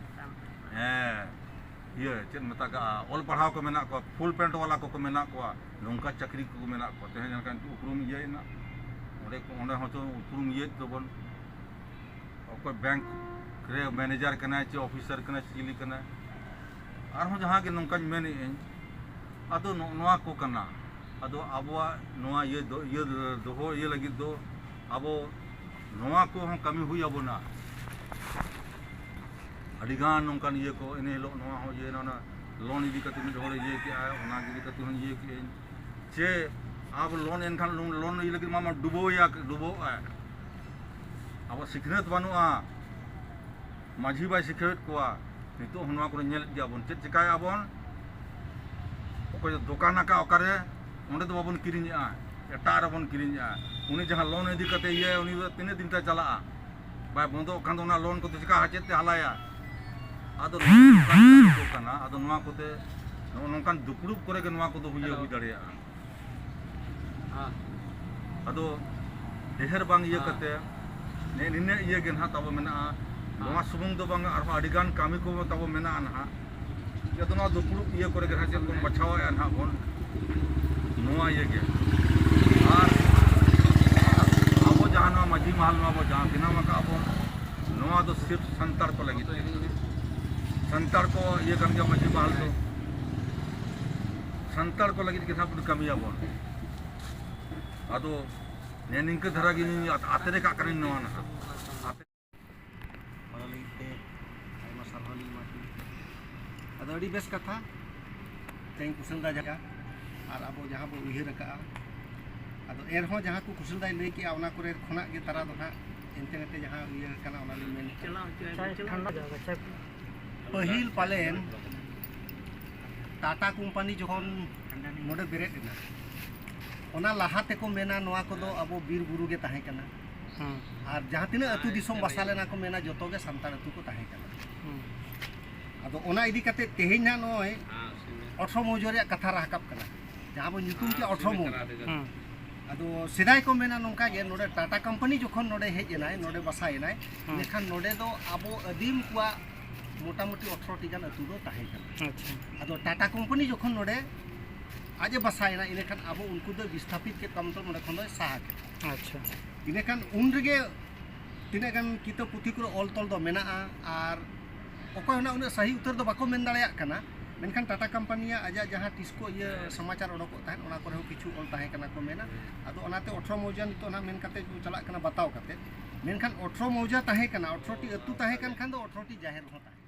ᱦᱮᱸ, ᱤᱭᱟᱹ, ᱪᱮᱫ ᱢᱮᱛᱟᱜᱟᱜᱼᱟ, ᱚᱞ ᱯᱟᱲᱦᱟᱣ ᱠᱚ ᱢᱮᱱᱟᱜ ᱠᱚᱣᱟ, full pant ᱣᱟᱞᱟ ᱠᱚᱠᱚ ᱢᱮᱱᱟᱜ ᱠᱚᱣᱟ, ᱱᱚᱝᱠᱟ ᱪᱟᱹᱠᱨᱤ ᱠᱚᱠᱚ ᱢᱮᱱᱟᱜ ᱠᱚᱣᱟ᱾ ᱛᱮᱦᱮᱧ ᱚᱱᱠᱟ ᱩᱯᱨᱩᱢ ᱤᱭᱟᱹᱭᱮᱱᱟ, ᱚᱸᱰᱮ ᱠᱚ, ᱚᱸᱰᱮ ᱦᱚᱸᱛᱚ ᱩᱯᱨᱩᱢ ᱤᱭᱟᱹᱭᱮᱫ ᱛᱟᱵᱚᱱ᱾ ᱚᱠᱚᱭ bank ᱨᱮ manager ᱠᱟᱱᱟᱭ ᱪᱮ officer ᱠᱟᱱᱟᱭ ᱪᱮ ᱪᱤᱞᱤ ᱠᱟᱱᱟᱭ, ᱟᱨᱦᱚᱸ ᱡᱟᱦᱟᱸ ᱜᱮ ᱱᱚᱝᱠᱟᱧ ᱢᱮᱱᱮᱫ ᱟᱹᱧ, ᱟᱫᱚ ᱱᱚᱜᱼᱚ ᱱᱚᱣᱟ ᱠᱚ ᱠᱟᱱᱟ᱾ ᱟᱫᱚ ᱟᱵᱚᱣᱟᱜ ᱱᱚᱣᱟ ᱤᱭᱟᱹ ᱫᱚ, ᱤᱭᱟᱹ ᱫᱚᱦᱚ ᱤᱭᱟᱹ ᱞᱟᱹᱜᱤᱫ ᱫᱚ ᱟᱵᱚ ᱱᱚᱣᱟ ᱠᱚᱦᱚᱸ ᱠᱟᱹᱢᱤ ᱦᱩᱭ ᱟᱵᱚᱱᱟ᱾ ᱟᱹᱰᱤᱜᱟᱱ ᱱᱚᱝᱠᱟᱱ ᱤᱭᱟᱹ ᱠᱚ, ᱤᱱᱟᱹ ᱦᱤᱞᱳᱜ ᱱᱚᱣᱟ ᱦᱚᱸ ᱤᱭᱟᱹᱭᱮᱱᱟ, ᱚᱱᱟ loan ᱤᱫᱤ ᱠᱟᱛᱮ ᱢᱤᱫ ᱦᱚᱲᱮ ᱤᱭᱟᱹ ᱠᱮᱜᱼᱟ, ᱚᱱᱟ ᱤᱫᱤ ᱠᱟᱛᱮ ᱦᱚᱸᱧ ᱤᱭᱟᱹ ᱠᱮᱜᱼᱟᱹᱧ᱾ ᱪᱮ ᱟᱵᱚ loan ᱮᱱᱠᱷᱟᱱ loan, loan ᱤᱭᱟᱹ ᱞᱟᱹᱜᱤᱫ ᱢᱟ, ᱢᱟ ᱰᱩᱵᱟᱹᱣᱮᱭᱟ, ᱰᱩᱵᱟᱹᱣᱚᱜᱼᱟᱭ᱾ ᱟᱵᱚ ᱥᱤᱠᱷᱱᱟᱹᱛ ᱵᱟᱹᱱᱩᱜᱼᱟ, ᱢᱟᱹᱡᱷᱤ ᱵᱟᱭ ᱥᱤᱠᱷᱟᱹᱣᱮᱫ ᱠᱚᱣᱟ᱾ ᱱᱤᱛᱚᱜ ᱦᱚᱸ ᱱᱚᱣᱟ ᱠᱚᱨᱮ ᱧᱮᱞᱮᱫ ᱜᱮᱭᱟ ᱵᱚᱱ, ᱪᱮᱫ ᱪᱮᱠᱟᱭᱮᱫᱼᱟ ᱵᱚᱱ? ᱚᱠᱚᱭ ᱫᱚᱠᱟᱱ ᱟᱠᱟᱫ ᱚᱠᱟᱨᱮ, ᱚᱸᱰᱮ ᱫᱚ ᱵᱟᱵᱚᱱ ᱠᱤᱨᱤᱧᱮᱜᱼᱟ, ᱮᱴᱟᱜ ᱨᱮᱵᱚᱱ ᱠᱤᱨᱤᱧᱮᱜᱼᱟ᱾ ᱩᱱᱤ ᱡᱟᱦᱟᱸ loan ᱤᱫᱤ ᱠᱟᱛᱮ ᱤᱭᱟᱹᱭᱟ, ᱩᱱᱤ ᱫᱚ ᱛᱤᱱᱟᱹᱜ ᱫᱤᱱ ᱛᱟᱭ ᱪᱟᱞᱟᱜᱼᱟ? ᱵᱟᱭ ᱵᱚᱱᱫᱚᱜ ᱠᱷᱟᱱ ᱫᱚ ᱚᱱᱟ loan ᱠᱚᱫᱚ ᱪᱮᱠᱟ, ᱪᱮᱫ ᱛᱮ ᱦᱟᱞᱟᱭᱟ? ᱟᱫᱚ ᱱᱚᱣᱟ ᱠᱚ ᱠᱟᱱᱟ, ᱟᱫᱚ ᱱᱚᱣᱟ ᱠᱚᱛᱮ ᱱᱚᱜᱼᱚ ᱱᱚᱝᱠᱟᱱ ᱫᱩᱯᱲᱩᱵ ᱠᱚᱨᱮ ᱜᱮ ᱱᱚᱣᱟ ᱠᱚᱫᱚ ᱦᱩᱭ, ᱦᱩᱭ ᱫᱟᱲᱮᱭᱟᱜᱼᱟ᱾ ᱟᱫᱚ ᱰᱷᱮᱨ ᱵᱟᱝ ᱤᱭᱟᱹ ᱠᱟᱛᱮ ᱱᱮ ᱱᱤᱱᱟᱹᱜ ᱤᱭᱟᱹ ᱜᱮ ᱱᱟᱦᱟᱜ ᱛᱟᱵᱚ ᱢᱮᱱᱟᱜᱼᱟ᱾ ᱱᱚᱣᱟ ᱥᱩᱢᱩᱝ ᱫᱚ ᱵᱟᱝ, ᱟᱨᱦᱚᱸ ᱟᱹᱰᱤ ᱜᱟᱱ ᱠᱟᱹᱢᱤ ᱠᱚ ᱛᱟᱵᱚ ᱢᱮᱱᱟᱜᱼᱟ ᱱᱟᱦᱟᱜ᱾ ᱡᱚᱛᱚ ᱱᱚᱣᱟ ᱫᱩᱯᱲᱩᱵ ᱤᱭᱟᱹ ᱠᱚᱨᱮ ᱜᱮ ᱱᱟᱦᱟᱜ ᱪᱮᱫ ᱵᱚᱱ ᱵᱟᱪᱷᱟᱣᱮᱫᱼᱟ ᱱᱟᱦᱟᱜ ᱵᱚᱱ, ᱱᱚᱣᱟ ᱤᱭᱟᱹ ᱜᱮ᱾ ᱟᱨ ᱟᱵᱚ ᱡᱟᱦᱟᱸ ᱱᱚᱣᱟ ᱢᱟᱹᱡᱷᱤ ᱢᱟᱦᱟᱞ ᱱᱚᱣᱟ ᱵᱚ ᱡᱟᱦᱟᱸ ᱵᱮᱱᱟᱣ ᱟᱠᱟᱫ ᱵᱚᱱ, ᱱᱚᱣᱟ ᱫᱚ ᱥᱤᱨᱯ ᱥᱟᱱᱛᱟᱲ ᱠᱚ ᱞᱟᱹᱜᱤᱫ ᱜᱮ᱾ ᱥᱟᱱᱛᱟᱲ ᱠᱚ ᱤᱭᱟᱹ ᱠᱟᱱ ᱜᱮᱭᱟ ᱢᱟᱹᱡᱷᱤ ᱢᱟᱦᱟᱞ ᱫᱚ᱾ ᱥᱟᱱᱛᱟᱲ ᱠᱚ ᱞᱟᱹᱜᱤᱫ ᱜᱮ ᱱᱟᱦᱟᱜ ᱵᱚᱱ ᱠᱟᱹᱢᱤᱭᱟᱵᱚᱱ᱾ ᱟᱫᱚ ᱱᱮ ᱱᱤᱝᱠᱟᱹ ᱫᱷᱟᱨᱟ ᱜᱮ ᱤᱧ ᱟᱛ-, ᱟᱛᱨᱮ ᱠᱟᱜ ᱠᱟᱹᱱᱟᱹᱧ ᱱᱚᱣᱟ ᱱᱟᱦᱟᱜ᱾ ᱚᱱᱟ ᱞᱟᱹᱜᱤᱫ ᱛᱮ ᱟᱭᱢᱟ ᱥᱟᱨᱦᱟᱣ ᱞᱤᱧ ᱮᱢᱟ ᱯᱮᱭᱟ᱾ ᱟᱫᱚ ᱟᱹᱰᱤ ᱵᱮᱥ ᱠᱟᱛᱷᱟ, ᱛᱮᱦᱮᱧ ᱠᱩᱥᱟᱹᱞ ᱫᱟ ᱡᱟᱭᱜᱟ ᱟᱨ ᱟᱵᱚ ᱡᱟᱦᱟᱸ ᱵᱚ ᱩᱭᱦᱟᱹᱨ ᱟᱠᱟᱜᱼᱟ, ᱟᱫᱚ ᱮᱱᱨᱮᱦᱚᱸ ᱡᱟᱦᱟᱸ ᱠᱚ ᱠᱩᱥᱟᱹᱞ ᱫᱟᱭ ᱞᱟᱹᱭ ᱠᱮᱜᱼᱟ, ᱚᱱᱟ ᱠᱚᱨᱮ ᱠᱷᱚᱱᱟᱜ ᱜᱮ ᱛᱟᱨᱟ ᱫᱚ ᱱᱟᱦᱟᱜ ᱮᱱᱛᱮ ᱱᱮᱛᱮ ᱡᱟᱦᱟᱸ ᱤᱭᱟᱹ ᱠᱟᱱᱟ, ᱚᱱᱟ ᱞᱤᱧ ᱢᱮᱱ ᱠᱮᱫᱟ᱾ ᱪᱟᱞᱟᱣ ᱦᱚᱪᱚᱭᱟ, ᱪᱟᱞᱟᱣ ᱦᱚᱪᱚᱭᱟ᱾ ᱯᱟᱹᱦᱤᱞ ᱯᱟᱞᱮᱱ ᱴᱟᱴᱟ ᱠᱳᱢᱯᱟᱱᱤ ᱡᱚᱠᱷᱚᱱ ᱱᱚᱰᱮ ᱵᱮᱨᱮᱫ ᱮᱱᱟ, ᱚᱱᱟ ᱞᱟᱦᱟ ᱛᱮᱠᱚ ᱢᱮᱱᱟ ᱱᱚᱣᱟ ᱠᱚᱫᱚ ᱟᱵᱚ ᱵᱤᱨ ᱵᱩᱨᱩ ᱜᱮ ᱛᱟᱦᱮᱸ ᱠᱟᱱᱟ᱾ ᱦᱩᱸ᱾ ᱟᱨ ᱡᱟᱦᱟᱸ ᱛᱤᱱᱟᱹᱜ ᱟᱹᱛᱩ ᱫᱤᱥᱚᱢ ᱵᱟᱥᱟ ᱞᱮᱱᱟ ᱠᱚ ᱢᱮᱱᱟ ᱡᱚᱛᱚ ᱜᱮ ᱥᱟᱱᱛᱟᱲ ᱟᱹᱛᱩ ᱠᱚ ᱛᱟᱦᱮᱸ ᱠᱟᱱᱟ᱾ ᱦᱩᱸ᱾ ᱟᱫᱚ ᱚᱱᱟ ᱤᱫᱤ ᱠᱟᱛᱮ ᱛᱮᱦᱮᱧ ᱱᱟᱜ ᱱᱚᱜᱼᱚᱭ ᱟᱴᱷᱨᱚ ᱢᱚᱣᱡᱟ ᱨᱮᱭᱟᱜ ᱠᱟᱛᱷᱟ ᱨᱟᱠᱟᱵ ᱠᱟᱱᱟ, ᱡᱟᱦᱟᱸ ᱵᱚᱱ ᱧᱩᱛᱩᱢ ᱠᱮᱜᱼᱟ ᱟᱴᱷᱨᱚ ᱢᱚᱣᱡᱟ᱾ ᱦᱩᱸ᱾ ᱟᱫᱚ ᱥᱮᱫᱟᱭ ᱠᱚ ᱢᱮᱱᱟ ᱱᱚᱝᱠᱟ ᱜᱮ, ᱱᱚᱰᱮ ᱴᱟᱴᱟ ᱠᱳᱢᱯᱟᱱᱤ ᱡᱚᱠᱷᱚᱱ ᱱᱚᱰᱮ ᱦᱮᱡ ᱮᱱᱟᱭ, ᱱᱚᱰᱮ ᱵᱟᱥᱟᱭᱮᱱᱟᱭ, ᱦᱩᱸ᱾ ᱤᱱᱟᱹᱠᱷᱟᱱ ᱱᱚᱰᱮ ᱫᱚ ᱟᱵᱚ ᱟᱹᱫᱤᱢ ᱠᱚᱣᱟᱜ ᱢᱚᱴᱟᱢᱩᱴᱤ ᱟᱴᱷᱨᱚ ᱴᱤ ᱜᱟᱱ ᱟᱹᱛᱩ ᱫᱚ ᱛᱟᱦᱮᱸ ᱠᱟᱱᱟ᱾ ᱟᱪᱪᱷᱟ᱾ ᱟᱫᱚ ᱴᱟᱴᱟ ᱠᱳᱢᱯᱟᱱᱤ ᱡᱚᱠᱷᱚᱱ ᱱᱚᱰᱮ ᱟᱡ ᱮ ᱵᱟᱥᱟᱭᱮᱱᱟ, ᱤᱱᱟᱹᱠᱷᱟᱱ ᱟᱵᱚ ᱩᱱᱠᱩ ᱫᱚ ᱵᱤᱥᱛᱷᱟᱯᱤᱛ ᱠᱮᱫ ᱠᱚᱣᱟ, ᱢᱚᱛᱞᱚᱵ ᱱᱚᱰᱮ ᱠᱷᱚᱱ ᱫᱚᱭ ᱥᱟᱦᱟ ᱠᱮᱫ ᱠᱚᱣᱟ᱾ ᱟᱪᱪᱷᱟ᱾ ᱤᱱᱟᱹᱠᱷᱟᱱ ᱩᱱ ᱨᱮᱜᱮ ᱛᱤᱱᱟᱹᱜ ᱜᱟᱱ ᱠᱤᱛᱟᱹᱵ ᱯᱩᱛᱷᱤ ᱠᱚᱨᱮ ᱚᱞ ᱛᱚᱞ ᱫᱚ ᱢᱮᱱᱟᱜᱼᱟ, ᱟᱨ ᱚᱠᱚᱭ ᱦᱚᱸ ᱱᱟᱜ ᱩᱱᱟᱹᱜ ᱥᱟᱹᱦᱤ ᱩᱛᱟᱹᱨ ᱫᱚ ᱵᱟᱠᱚ ᱢᱮᱱ ᱫᱟᱲᱮᱭᱟᱜ ᱠᱟᱱᱟ, ᱢᱮᱱᱠᱷᱟᱱ ᱴᱟᱴᱟ ᱠᱳᱢᱯᱟᱱᱤᱭᱟᱜ ᱟᱡᱟᱜ ᱡᱟᱦᱟᱸ ᱴᱤᱥᱠᱳ ᱤᱭᱟᱹ ᱥᱚᱢᱟᱪᱟᱨ ᱚᱰᱚᱠᱚᱜ ᱛᱟᱦᱮᱸᱫ, ᱚᱱᱟ ᱠᱚᱨᱮ ᱦᱚᱸ ᱠᱤᱪᱷᱩ ᱚᱞ ᱛᱟᱦᱮᱸ ᱠᱟᱱᱟ ᱠᱚ ᱢᱮᱱᱟ᱾ ᱟᱫᱚ ᱚᱱᱟᱛᱮ ᱟᱴᱷᱨᱚ ᱢᱚᱣᱡᱟ ᱱᱤᱛᱚᱜ ᱱᱟᱜ ᱢᱮᱱ ᱠᱟᱛᱮ ᱠᱚ ᱪᱟᱞᱟᱜ ᱠᱟᱱᱟ ᱵᱟᱛᱟᱣ ᱠᱟᱛᱮ, ᱢᱮᱱᱠᱷᱟᱱ ᱟᱴᱷᱨᱚ ᱢᱚᱣᱡᱟ ᱛᱟᱦᱮᱸ ᱠᱟᱱᱟ, ᱟᱴᱷᱨᱚ ᱴᱤ ᱟᱹᱛᱩ ᱛᱟᱦᱮᱸ ᱠᱟᱱ ᱠᱷᱟᱱ ᱫᱚ ᱟᱴᱷᱨᱚ ᱴᱤ ᱡᱟᱦᱮᱨ ᱦᱚᱸ ᱛᱟᱦᱮᱸ